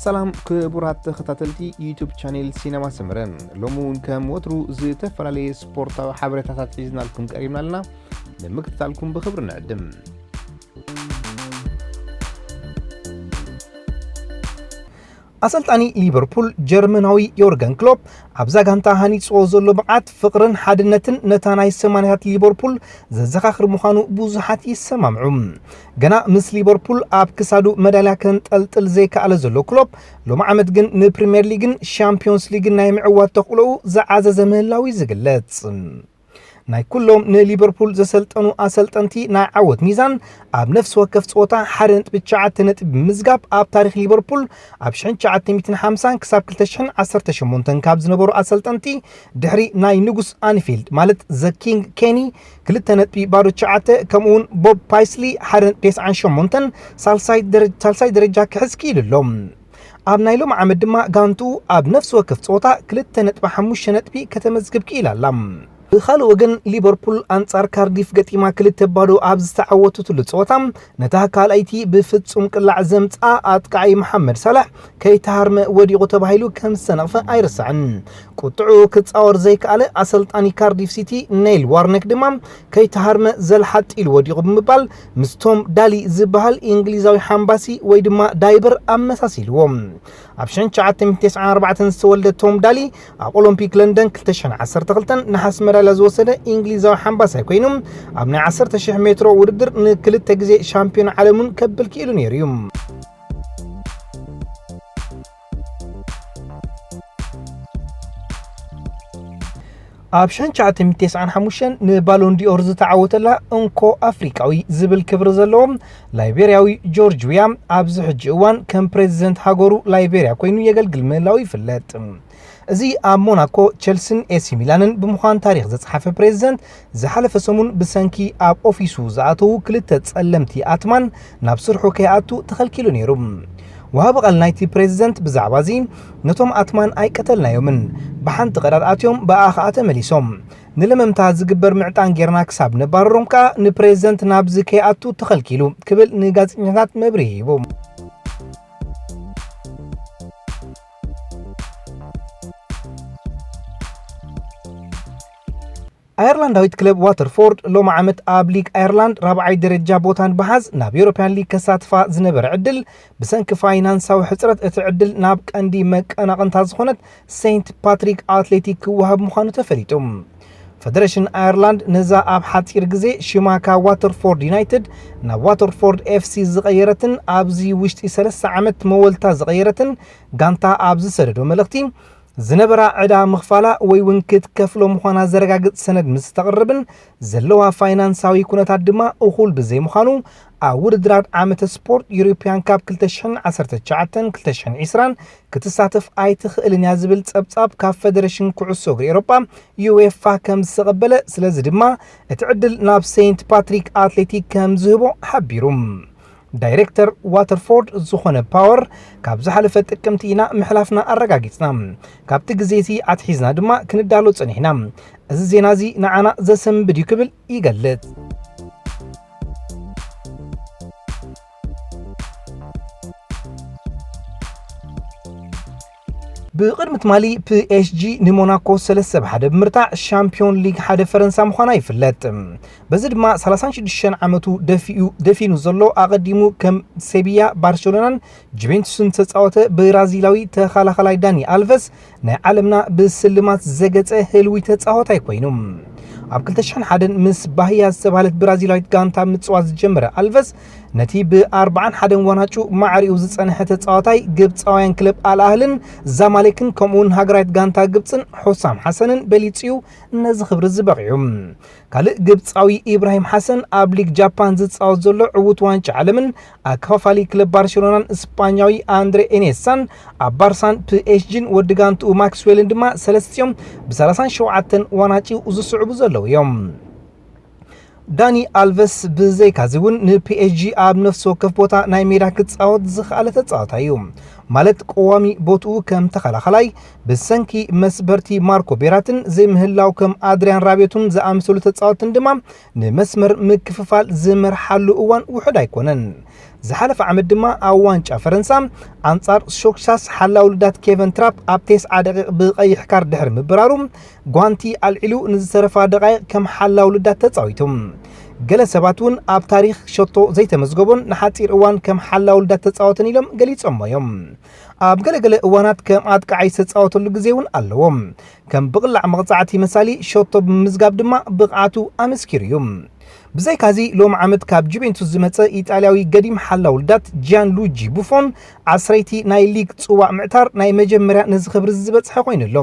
ሰላም ክቡራት ተኸታተልቲ ዩቱብ ቻኔል ሲነማ ሰመረ፣ ሎሚ እውን ከም ወትሩ ዝተፈላለየ ስፖርታዊ ሓበሬታታት ሒዝናልኩም ቀሪብና ኣለና። ንምክትታልኩም ብኽብሪ ንዕድም። ኣሰልጣኒ ሊቨርፑል ጀርመናዊ ዮርገን ክሎፕ ኣብዛ ጋንታ ሃኒጽዎ ዘሎ ብቕዓት፣ ፍቕርን ሓድነትን ነታ ናይ ሰማንያታት ሊቨርፑል ዘዘኻኽር ምዃኑ ብዙሓት ይሰማምዑ። ገና ምስ ሊቨርፑል ኣብ ክሳዱ መዳልያ ከንጠልጥል ዘይከኣለ ዘሎ ክሎፕ፣ ሎሚ ዓመት ግን ንፕሪምየር ሊግን ሻምፒዮንስ ሊግን ናይ ምዕዋት ተኽእሎኡ ዝዓዘዘ ምህላው እዩ ዝግለጽ። ናይ ኩሎም ንሊቨርፑል ዘሰልጠኑ ኣሰልጠንቲ ናይ ዓወት ሚዛን፣ ኣብ ነፍሲ ወከፍ ጸወታ ሓደ ነጥቢ ትሽዓተ ነጥቢ ብምምዝጋብ፣ ኣብ ታሪኽ ሊቨርፑል ኣብ ሽሕን ትሽዓተ ሚእትን ሓምሳን ክሳብ ክልተ ሽሕን ዓሰርተ ሸሞንተን ካብ ዝነበሩ ኣሰልጠንቲ፣ ድሕሪ ናይ ንጉስ ኣንፊልድ፣ ማለት ዘ ኪንግ ኬኒ፣ ክልተ ነጥቢ ባዶ ትሽዓተ፣ ከምኡውን ቦብ ፓይስሊ ሓደ ነጥቢ ተስዓን ሸሞንተን፣ ሳልሳይ ደረ-፣ ሳልሳይ ደረጃ ክሕዝ ክኢሉ ኣሎ። ኣብ ናይ ሎሚ ዓመት ድማ ጋንትኡ ኣብ ነፍሲ ወከፍ ጸወታ ክልተ ነጥቢ ሓሙሽተ ነጥቢ ከተመዝግብ ክኢላ ኣላ። ብኻልእ ወገን፣ ሊቨርፑል ኣንጻር ካርዲፍ ገጢማ ክልተ ባዶ ኣብ ዝተዓወተትሉ ጸወታ፣ ነታ ካልኣይቲ ብፍጹም ቅላዕ ዘምጽኣ ኣጥቃዒ መሓመድ ሳላሕ ከይተሃርመ ወዲቑ ተባሂሉ ከም ዝተነቕፈ ኣይርሳዕን። ቁጥዑ ክጻወር ዘይከኣለ ኣሰልጣኒ ካርዲፍ ሲቲ ኔይል ዋርነክ ድማ ከይተሃርመ ዘልሓጥ ኢሉ ወዲቑ ብምባል፣ ምስ ቶም ዳሊ ዝበሃል እንግሊዛዊ ሓምባሲ ወይ ድማ ዳይቨር ኣመሳሲልዎ። ኣብ ሽሕን ትሽዓተ ሚእትን ተስዓን ኣርባዕተን ዝተወልደ ቶም ዳሊ፣ ኣብ ኦሎምፒክ ለንደን ክልተ ሽሕን ዓሰርተ ክልተን ነሓስ መዳልያ ዝወሰደ እንግሊዛዊ ሓምባሳይ ኮይኑ፣ ኣብ ናይ ዓሰርተ ሽሕ ሜትሮ ውድድር ንክልተ ግዜ ሻምፒዮን ዓለም እውን ከብል ክኢሉ ነይሩ እዩ። ኣብ ሽሕን ትሽዓተ ሚእትን ተስዓን ሓሙሽተን ንባሎን ዲኦር ዝተዓወተላ እንኮ ኣፍሪቃዊ ዝብል ክብሪ ዘለዎ ላይቤርያዊ ጆርጅ ዊያ፣ ኣብዚ ሕጂ እዋን ከም ፕሬዚደንት ሃገሩ ላይቤርያ ኮይኑ የገልግል ምህላው ይፍለጥ። እዚ ኣብ ሞናኮ፣ ቸልሲን ኤሲ ሚላንን ብምዃን ታሪኽ ዘጽሓፈ ፕሬዚደንት፣ ዝሓለፈ ሰሙን ብሰንኪ ኣብ ኦፊሱ ዝኣተዉ ክልተ ጸለምቲ ኣትማን ናብ ስርሑ ከይኣቱ ተኸልኪሉ ነይሩ። ወሃቢ ቃል ናይቲ ፕሬዚደንት ብዛዕባ እዚ፣ "ነቶም ኣትማን ኣይቀተልናዮምን፣ ብሓንቲ ቀዳድ ኣትዮም፣ ብኣ ኸኣ ተመሊሶም። ንለመምታ ዝግበር ምዕጣን ጌርና ክሳብ ነባረሮም ከኣ ንፕሬዚደንት ናብዚ ከይኣቱ ተኸልኪሉ" ክብል ንጋዜጠኛታት መብርሂ ሂቡ። ኣየርላንዳዊት ክለብ ዋተርፎርድ ሎሚ ዓመት ኣብ ሊግ ኣየርላንድ ራብዓይ ደረጃ ቦታ ንምሓዝ ናብ ዩሮፕያን ሊግ ከሳትፋ ዝነበረ ዕድል፣ ብሰንኪ ፋይናንሳዊ ሕጽረት እቲ ዕድል ናብ ቀንዲ መቀናቕንታ ዝኾነት ሴንት ፓትሪክ ኣትሌቲክ ክወሃብ ምዃኑ ተፈሊጡ። ፈደረሽን ኣየርላንድ ነዛ ኣብ ሓጺር ግዜ ሽማ ካብ ዋተርፎርድ ዩናይትድ ናብ ዋተርፎርድ ኤፍሲ ዝቐየረትን ኣብዚ ውሽጢ ሰለስተ ዓመት መወልታ ዝቐየረትን ጋንታ ኣብ ዝሰደዶ መልእኽቲ፣ ዝነበራ ዕዳ ምኽፋላ ወይ እውን ክትከፍሎ ምዃና ዘረጋግጽ ሰነድ ምስ ተቕርብን ዘለዋ ፋይናንሳዊ ኩነታት ድማ እኹል ብዘይምዃኑ፣ ኣብ ውድድራት ዓመተ ስፖርት ዩሮፕያን ካፕ ክልተ ሽሕን ዓሰርተ ትሽዓተን ክልተ ሽሕን ዕስራን ክትሳተፍ ኣይትኽእልን እያ ዝብል ጸብጻብ ካብ ፈደረሽን ኩዕሶ እግሪ ኤውሮጳ ዩኤፋ ከም ዝተቐበለ፣ ስለዚ ድማ እቲ ዕድል ናብ ሴንት ፓትሪክ ኣትሌቲክ ከም ዝህቦ ሓቢሩ። ዳይሬክተር ዋተርፎርድ ዝኾነ ፓወር፣ ካብ ዝሓለፈ ጥቅምቲ ኢና ምሕላፍና ኣረጋጊጽና። ካብቲ ግዜ እዚ ኣትሒዝና ድማ ክንዳሎ ጸኒሕና። እዚ ዜና እዚ ንዓና ዘሰንብድ እዩ ክብል ይገልጽ። ብቕድሚ ትማሊ ፒኤስጂ ንሞናኮ ሰለስተ ብ ሓደ ብምርታዕ ሻምፒዮን ሊግ ሓደ ፈረንሳ ምዃና ይፍለጥ። በዚ ድማ ሰላሳን ሽዱሽተን ዓመቱ ደፊኡ፣ ደፊኑ ዘሎ ኣቐዲሙ ከም ሴቪያ፣ ባርሴሎናን ጁቬንቱስን ዝተጻወተ ብራዚላዊ ተኸላኻላይ ዳኒ ኣልቨስ ናይ ዓለምና ብስልማት ዘገጸ ህልዊ ተጻዋታይ ኮይኑ። ኣብ ክልተ ሽሕን ሓደን ምስ ባህያ ዝተባህለት ብራዚላዊት ጋንታ ምጽዋት ዝጀመረ ኣልቨስ፣ ነቲ ብኣርባዓን ሓደን ዋናጩ ማዕሪኡ ዝጸንሐ ተጻዋታይ ግብጻውያን ክለብ ኣልኣህልን ዛማሌክን ከምኡውን ሃገራዊት ጋንታ ግብጽን ሑሳም ሓሰንን በሊጹ እዩ ነዚ ክብሪ ዝበቒዑ። ካልእ ግብጻዊ ኢብራሂም ሓሰን ኣብ ሊግ ጃፓን ዝጻወት ዘሎ ዕዉት ዋንጫ ዓለምን ኣከፋፋሊ ክለብ ባርሴሎናን ስጳኛዊ ኣንድሬ ኢኔስታን ኣብ ባርሳን ፒኤስጂን ወዲ ጋንትኡ ማክስዌልን ድማ ሰለስቲኦም ብሰላሳን ሸውዓተን ዋናጭው ዝስዕቡ ዘለዉ እዮም። ዳኒ ኣልቨስ ብዘይካዚ እውን ንፒኤስጂ ኣብ ነፍሲ ወከፍ ቦታ ናይ ሜዳ ክጻወት ዝኸኣለ ተጻዋታይ እዩ። ማለት ቀዋሚ ቦትኡ ከም ተኸላኸላይ ብሰንኪ መስበርቲ ማርኮ ቤራትን ዘይምህላው ከም ኣድሪያን ራቤቱን ዝኣመሰሉ ተጻወትን ድማ ንመስመር ምክፍፋል ዝመርሓሉ እዋን ውሑድ ኣይኮነን። ዝሓለፈ ዓመት ድማ ኣብ ዋንጫ ፈረንሳ ኣንጻር ሾክሻስ ሓላው ልዳት ኬቨን ትራፕ ኣብ ተስዓ ደቂቕ ብቐይሕ ካርድ ድሕሪ ምብራሩ ጓንቲ ኣልዒሉ ንዝተረፋ ደቓይቕ ከም ሓላው ልዳት ተጻዊቱ። ገለ ሰባት እውን ኣብ ታሪኽ ሸቶ ዘይተመዝገቦን ንሓጺር እዋን ከም ሓላው ልዳት ተጻወተን ኢሎም ገሊጾሞ እዮም። ኣብ ገለገለ እዋናት ከም ኣጥቃዓይ ዝተጻወተሉ ግዜ እውን ኣለዎ። ከም ብቕላዕ መቕጻዕቲ መሳሊ ሸቶ ብምምዝጋብ ድማ ብቕዓቱ ኣመስኪሩ እዩ። ብዘይካዚ ሎም ዓመት ካብ ጁቬንቱስ ዝመጸ ኢጣልያዊ ገዲም ሓላው ልዳት ጂያን ሉጂ ቡፎን ዓስረይቲ ናይ ሊግ ጽዋእ ምዕታር ናይ መጀመርያ ነዚ ክብሪ ዝበጽሐ ኮይኑ ኣሎ።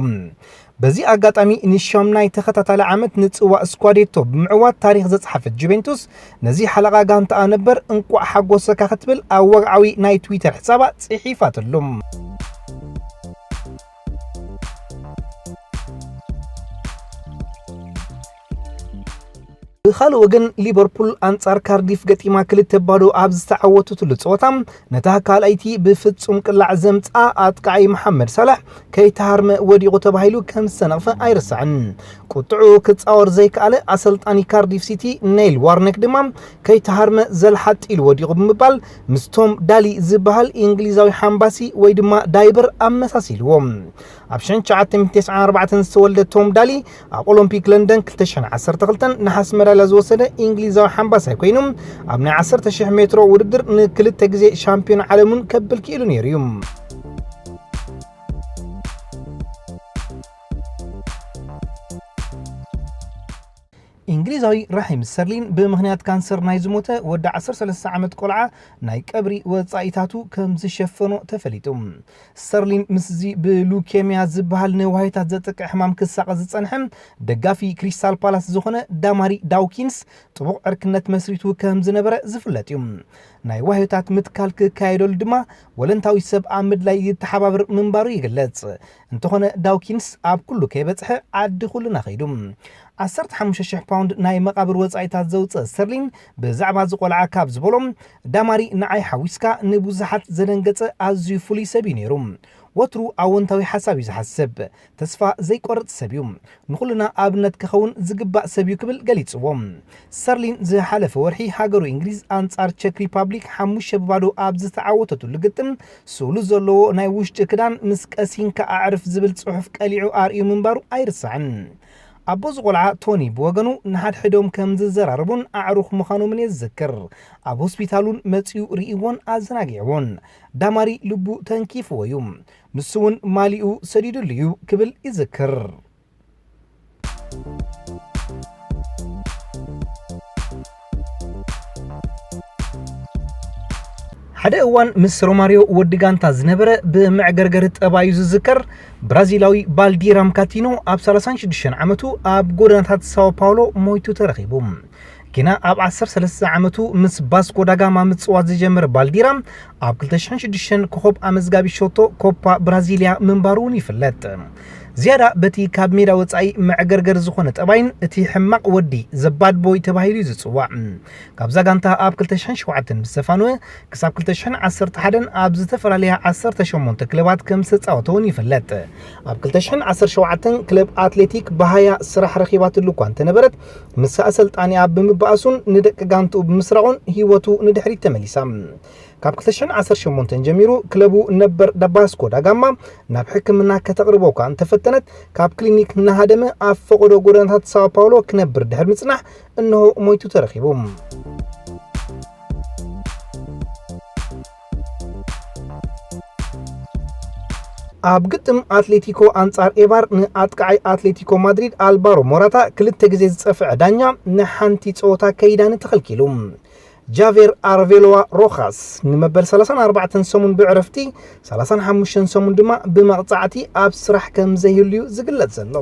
በዚ ኣጋጣሚ ንሻምናይ ተኸታታሊ ዓመት ንጽዋእ ስኳዴቶ ብምዕዋት ታሪኽ ዘጽሓፈት ጁቬንቱስ ነዚ ሓለቓ ጋንታኣ ነበር እንቋዕ ሓጎሰካ ክትብል ኣብ ወግዓዊ ናይ ትዊተር ሕሳባ ጽሒፋትሉ። ብኻልእ ወገን ሊቨርፑል ኣንጻር ካርዲፍ ገጢማ ክልተ ባዶ ኣብ ዝተዓወተትሉ ጸወታ ነታ ካልኣይቲ ብፍጹም ቅላዕ ዘምጽኣ ኣጥቃዓይ መሓመድ ሳላሕ ከይተሃርመ ወዲቑ ተባሂሉ ከም ዝተነቕፈ ኣይርሳዕን። ቁጥዑ ክጻወር ዘይከኣለ ኣሰልጣኒ ካርዲፍ ሲቲ ኔይል ዋርነክ ድማ ከይተሃርመ ዘልሓጥ ኢሉ ወዲቑ ብምባል ምስ ቶም ዳሊ ዝበሃል እንግሊዛዊ ሓምባሲ ወይ ድማ ዳይቨር ኣመሳሲልዎ። ኣብ ሽሕን ትሽዓተ ሚእትን ተስዓን ኣርባዕተን ዝተወልደ ቶም ዳሊ ኣብ ኦሎምፒክ ለንደን ክልተ ሽሕን ዓሰርተ ክልተን ነሓስ መዳልያ ዝወሰደ እንግሊዛዊ ሓምባሳይ ኮይኑ ኣብ ናይ ዓሰርተ ሽሕ ሜትሮ ውድድር ንክልተ ግዜ ሻምፒዮን ዓለምን ከብል ክኢሉ ነይሩ እዩ። እንግሊዛዊ ራሒም ስተርሊን ብምኽንያት ካንሰር ናይ ዝሞተ ወዲ ዓሰርተ ሰለስተ ዓመት ቆልዓ ናይ ቀብሪ ወጻኢታቱ ከም ዝሸፈኖ ተፈሊጡ። ስተርሊን ምስዚ ብሉኬምያ ዝበሃል ንዋህዮታት ዘጥቅዕ ሕማም ክሳቐ ዝጸንሐ ደጋፊ ክሪስታል ፓላስ ዝኾነ ዳማሪ ዳውኪንስ ጥቡቕ ዕርክነት መስሪቱ ከም ዝነበረ ዝፍለጥ እዩ። ናይ ዋህዮታት ምትካል ክካየደሉ ድማ ወለንታዊ ሰብ ኣብ ምድላይ ይተሓባበር ምንባሩ ይግለጽ። እንተኾነ ዳውኪንስ ኣብ ኩሉ ከይበጽሐ ዓዲ ኩልና ከይዱ። ዓሰርተ ሓሙሽተ ሽሕ ፓውንድ ናይ መቓብር ወጻኢታት ዘውጽእ ስተርሊን ብዛዕባ እዚ ቆልዓ ካብ ዝበሎ፣ ዳማሪ ንዓይ ሓዊስካ ንብዙሓት ዘደንገጸ ኣዝዩ ፍሉይ ሰብ እዩ ነይሩ። ወትሩ ኣወንታዊ ሓሳብ እዩ ዝሓስብ። ተስፋ ዘይቆርጽ ሰብ እዩ። ንኹልና ኣብነት ክኸውን ዝግባእ ሰብ እዩ ክብል ገሊጽዎ። ስተርሊን ዝሓለፈ ወርሒ ሃገሩ እንግሊዝ ኣንጻር ቸክ ሪፓብሊክ ሓሙሽተ ብባዶ ኣብ ዝተዓወተትሉ ግጥም ስእሉ ዘለዎ ናይ ውሽጢ ክዳን ምስ ቀሲንካ ኣዕርፍ ዝብል ጽሑፍ ቀሊዑ ኣርእዩ ምንባሩ ኣይርሳዕን። ኣቦ እዚ ቆልዓ ቶኒ ብወገኑ ንሓድሕዶም ከም ዝዘራረቡን ኣዕሩኽ ምዃኖምን እየ ዝዝክር። ኣብ ሆስፒታል እውን መጺኡ ርእይዎን ኣዘናጊዕዎን። ዳማሪ ልቡ ተንኪፍዎ እዩ። ንሱ እውን ማሊኡ ሰዲዱሉ እዩ ክብል ይዝክር። ሓደ እዋን ምስ ሮማርዮ ወዲ ጋንታ ዝነበረ ብመዕገርገሪ ጠባዩ ዝዝከር ብራዚላዊ ባልዲራም ካቲኖ ኣብ ሰላሳን ሽዱሽተን ዓመቱ ኣብ ጎደናታት ሳኦ ፓውሎ ሞይቱ ተረኺቡ። ጌና ኣብ ዓሰርተ ሰለስተ ዓመቱ ምስ ቫስኮ ዳጋማ ምጽዋት ዝጀመረ ባልዲራም ኣብ ክልተ ሽሕን ሽዱሽተን ኮኾብ ኣመዝጋቢ ሾቶ ኮፓ ብራዚልያ ምንባሩ እውን ይፍለጥ። ዝያዳ በቲ ካብ ሜዳ ወጻኢ መዕገርገር ዝኾነ ጠባይን እቲ ሕማቕ ወዲ ዘባድ ቦይ ተባሂሉ እዩ ዝጽዋዕ። ካብዛ ጋንታ ኣብ ክልተ ሽሕን ሸውዓተን ምስ ተፋነወ ክሳብ ክልተ ሽሕን ዓሰርተ ሓደን ኣብ ዝተፈላለያ ዓሰርተ ሸሞንተ ክለባት ከም ዝተጻወተ እውን ይፍለጥ። ኣብ ክልተ ሽሕን ዓሰርተ ሸውዓተን ክለብ ኣትሌቲክ ባሃያ ስራሕ ረኺባትሉ እኳ እንተነበረት፣ ምስ ኣሰልጣኒኣ ብምባኣሱን ንደቂ ጋንትኡ ብምስራቑን ህይወቱ ንድሕሪት ተመሊሳ። ካብ ክልተ ሽሕን ዓሰርተ ሸሞንተን ጀሚሩ ክለቡ ነበር ዳባስኮ ዳጋማ ናብ ሕክምና ከተቕርቦ እኳ እንተፈተነት፣ ካብ ክሊኒክ እናሃደመ ኣብ ፈቐዶ ጎደናታት ሳኦ ፓውሎ ክነብር ድሕሪ ምጽናሕ፣ እንሆ ሞይቱ ተረኺቡ። ኣብ ግጥም ኣትሌቲኮ ኣንጻር ኤባር ንኣጥቃዓይ ኣትሌቲኮ ማድሪድ ኣልቫሮ ሞራታ ክልተ ግዜ ዝጸፍዐ ዳኛ ንሓንቲ ጸወታ ከይዳኒ ተኸልኪሉ። ጃቬር ኣርቬሎዋ ሮኻስ ንመበል ሰላሳን ኣርባዕተን ሰሙን ብዕረፍቲ፣ ሰላሳን ሓሙሽተን ሰሙን ድማ ብመቕጻዕቲ ኣብ ስራሕ ከም ዘይህሉ'ዩ ዝግለጽ ዘሎ።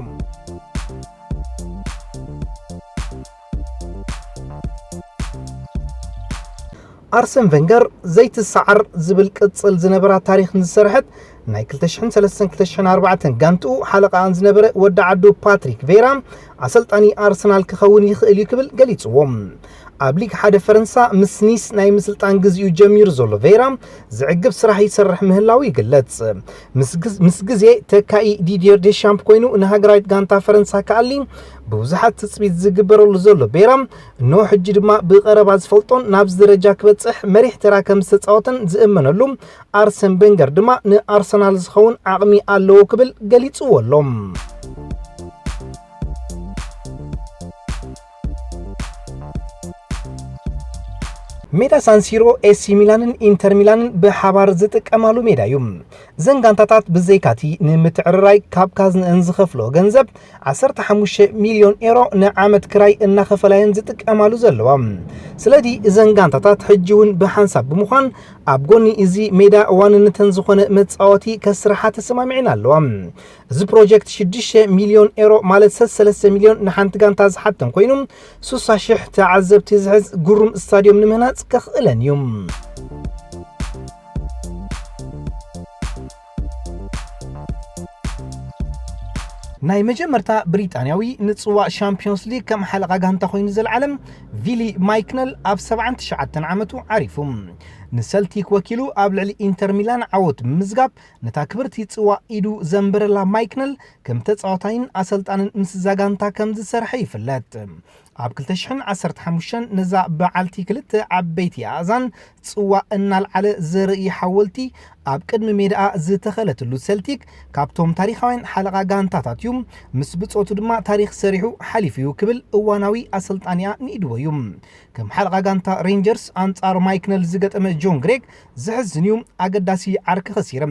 ኣርሰን ቨንገር ዘይትሰዓር ዝብል ቅጽል ዝነበራ ታሪኽ ንዝሰርሐት ናይ ክልተ ሽሕን ሰለስተን ክልተ ሽሕን ኣርባዕተን ጋንትኡ ሓለቓኣን ዝነበረ ወዲ ዓዱ ፓትሪክ ቬራ ኣሰልጣኒ ኣርሰናል ክኸውን ይኽእል እዩ ክብል ገሊጽዎ። ኣብ ሊግ ሓደ ፈረንሳ ምስ ኒስ ናይ ምስልጣን ግዜኡ ጀሚሩ ዘሎ ቬራ፣ ዝዕግብ ስራሕ ይሰርሕ ምህላው ይግለጽ። ምስ ግዝ-፣ ምስ ግዜ ተካኢ ዲድየር ዴሻምፕ ኮይኑ ንሃገራዊት ጋንታ ፈረንሳ ክኣሊ ብብዙሓት ትጽቢት ዝግበረሉ ዘሎ ቬራ፣ እንሆ ሕጂ ድማ ብቐረባ ዝፈልጦን ናብዚ ደረጃ ክበጽሕ መሪሕ ተራ ከም ዝተጻወተን ዝእመነሉ ኣርሰን ቬንገር ድማ ንኣርሰናል ዝኸውን ዓቕሚ ኣለዎ ክብል ገሊጽዎ ኣሎ። ሜዳ ሳንሲሮ ኤሲ ሚላንን ኢንተር ሚላንን ብሓባር ዝጥቀማሉ ሜዳ እዩ። እዘን ጋንታታት ብዘይካቲ ንምትዕርራይ ካብ ካዝንአን ዝኸፍሎ ገንዘብ ዓሰርተ ሓሙሽተ ሚልዮን ኤሮ ንዓመት ክራይ እናኸፈላየን ዝጥቀማሉ ዘለዋ። ስለዚ እዘን ጋንታታት ሕጂ እውን ብሓንሳብ ብምዃን ኣብ ጎኒ እዚ ሜዳ ዋንነተን ዝኾነ መጻወቲ ከስርሓ ተሰማሚዐን ኣለዋ። እዚ ፕሮጀክት ሽዱሽተ ሚልዮን ኤሮ ማለት ሰለስተ ሚልዮን ንሓንቲ ጋንታ ዝሓተን ኮይኑ፣ ስሳ ሽሕ ተዓዘብቲ ዝሕዝ ግሩም ስታድዮም ንምህናጽ ከኽእለን እዩ። ናይ መጀመርታ ብሪጣንያዊ ንጽዋእ ሻምፒዮንስ ሊግ ከም ሓለቓ ጋንታ ኮይኑ ዘልዓለ ቪሊ ማይክነል ኣብ ሰብዓን ትሽዓተን ዓመቱ ዓሪፉ። ንሰልቲክ ወኪሉ ኣብ ልዕሊ ኢንተር ሚላን ዓወት ብምምዝጋብ፣ ነታ ክብርቲ ጽዋእ ኢዱ ዘንበረላ ማይክነል ከም ተጻዋታይን ኣሰልጣንን ምስዛ ጋንታ ከም ዝሰርሐ ይፍለጥ። ኣብ ክልተ ሽሕን ዓሰርተ ሓሙሽተን ነዛ በዓልቲ ክልተ ዓበይቲ ኣእዛን ጽዋእ እናልዓለ ዘርኢ ሓወልቲ ኣብ ቅድሚ ሜዳኣ ዝተኸለትሉ ሰልቲክ፣ ካብቶም ታሪኻውያን ሓለቓ ጋንታታት እዩ። ምስ ብጾቱ ድማ ታሪኽ ሰሪሑ ሓሊፉ እዩ ክብል እዋናዊ ኣሰልጣኒኣ ንኢድዎ እዩ። ከም ሓለቓ ጋንታ ሬንጀርስ ኣንጻር ማይክነል ዝገጠመ ጆን ግሬግ፣ ዘሕዝን እዩ፣ ኣገዳሲ ዓርኪ ከሲረ።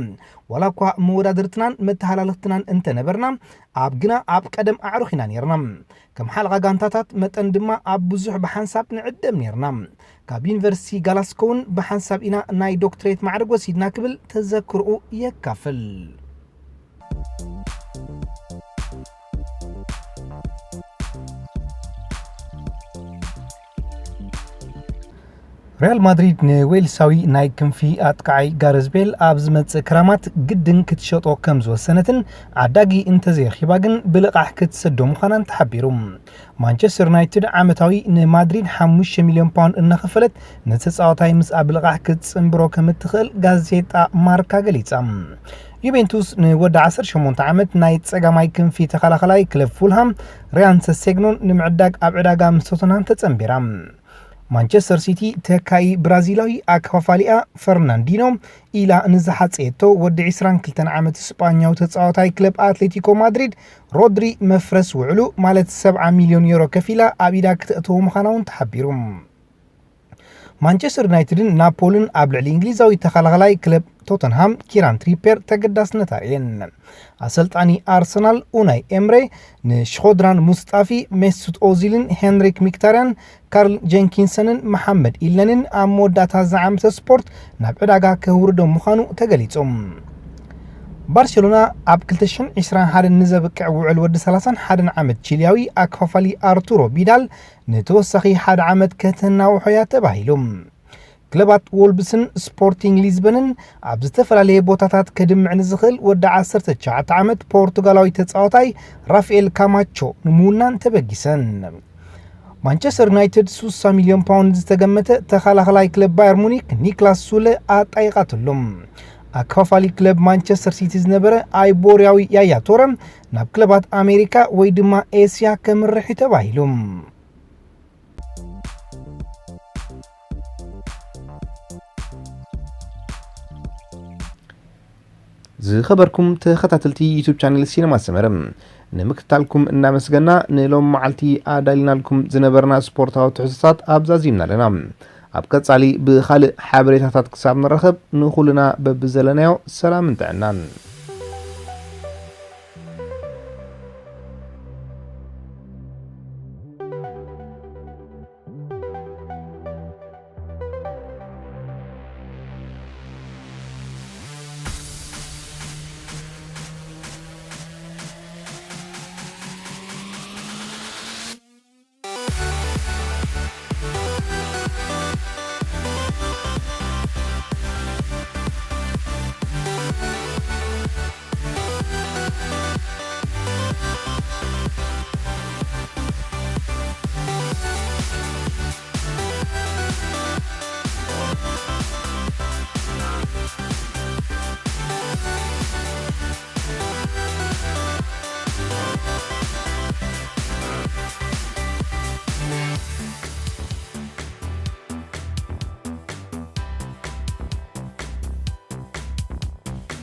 ዋላ እኳ መወዳድርትናን መተሃላለኽትናን እንተነበርና፣ ኣብ ግና ኣብ ቀደም ኣዕሩኽ ኢና ነይርና። ከም ሓለቓ ጋንታታት መጠን ድማ ኣብ ብዙሕ ብሓንሳብ ንዕደም ነይርና። ካብ ዩኒቨርሲቲ ጋላስኮ እውን ብሓንሳብ ኢና ናይ ዶክትሬት ማዕረግ ወሲድና ክብል ተዘክርኡ የካፍል። ሪያል ማድሪድ ንዌልሳዊ ናይ ክንፊ ኣጥቃዓይ ጋረዝ ቤል ኣብ ዝመጽእ ክራማት ግድን ክትሸጦ ከም ዝወሰነትን ዓዳጊ እንተዘይረኺባ ግን ብልቓሕ ክትሰዶ ምዃናን ተሓቢሩ። ማንቸስተር ዩናይትድ ዓመታዊ ንማድሪድ ሓሙሽተ ሚልዮን ፓውንድ እናኸፈለት ነቲ ተጻዋታይ ምስኣ ብልቓሕ ክትጽንብሮ ከም እትኽእል ጋዜጣ ማርካ ገሊጻ። ዩቬንቱስ ንወዲ ዓሰርተ ሸሞንተ ዓመት ናይ ጸጋማይ ክንፊ ተኸላኸላይ ክለብ ፉልሃም ሪያን ሰሴግኖን ንምዕዳግ ኣብ ዕዳጋ ምስ ቶተንሃም ተጸንቢራ። ማንቸስተር ሲቲ ተካኢ ብራዚላዊ ኣከፋፋሊኣ ፈርናንዲኖ ኢላ ንዝሓጸየቶ ወዲ ዕስራን ክልተን ዓመት ስጳኛዊ ተጻዋታይ ክለብ ኣትሌቲኮ ማድሪድ ሮድሪ መፍረስ ውዕሉ ማለት ሰብዓ ሚልዮን ዩሮ ከፊላ ኣብ ኢዳ ክተእትዎ ምዃና እውን ተሓቢሩ። ማንቸስተር ዩናይትድን ናፖልን ኣብ ልዕሊ እንግሊዛዊ ተኸላኸላይ ክለብ ቶተንሃም ኪራን ትሪፔር ተገዳስነት ኣርእየን። ኣሰልጣኒ ኣርሰናል ኡናይ ኤምሬ ንሽኾድራን ሙስጣፊ፣ ሜሱት ኦዚልን ሄንሪክ ሚክታርያን፣ ካርል ጀንኪንሰንን መሓመድ ኢለንን ኣብ መወዳእታ ዝዓመተ ስፖርት ናብ ዕዳጋ ከውርዶም ምዃኑ ተገሊጹ። ባርሴሎና ኣብ ክልተ ሽሕን ዕስራን ሓደን ንዘብቅዕ ውዕል ወዲ ሰላሳን ሓደን ዓመት ቺሊያዊ ኣከፋፋሊ ኣርቱሮ ቢዳል ንተወሳኺ ሓደ ዓመት ከተናውሖ እያ ተባሂሉ። ክለባት ዎልብስን ስፖርቲንግ ሊዝበንን ኣብ ዝተፈላለየ ቦታታት ከድምዕ ንዝኽእል ወዲ ዓሰርተ ትሽዓተ ዓመት ፖርቱጋላዊ ተጻዋታይ ራፋኤል ካማቾ ንምውናን ተበጊሰን። ማንቸስተር ዩናይትድ ስሳ ሚልዮን ፓውንድ ዝተገመተ ተኸላኸላይ ክለብ ባየር ሙኒክ ኒክላስ ሱለ ኣጣይቓትሉ። ኣከፋፋሊ ክለብ ማንቸስተር ሲቲ ዝነበረ ኣይቦርያዊ ያያ ቶረ ናብ ክለባት ኣሜሪካ ወይ ድማ ኤስያ ከምርሕ እዩ ተባሂሉ። ዝኸበርኩም ተኸታተልቲ ዩቱብ ቻነል ሲነማ ሰመረ፣ ንምክትታልኩም እናመስገና፣ ንሎም መዓልቲ ኣዳሊናልኩም ዝነበርና ስፖርታዊ ትሕዝቶታት ኣብዛ ዚምና ኣለና። ኣብ ቀጻሊ ብኻልእ ሓበሬታታት ክሳብ ንራኸብ፣ ንኹልና በብዘለናዮ ሰላምን ጥዕናን።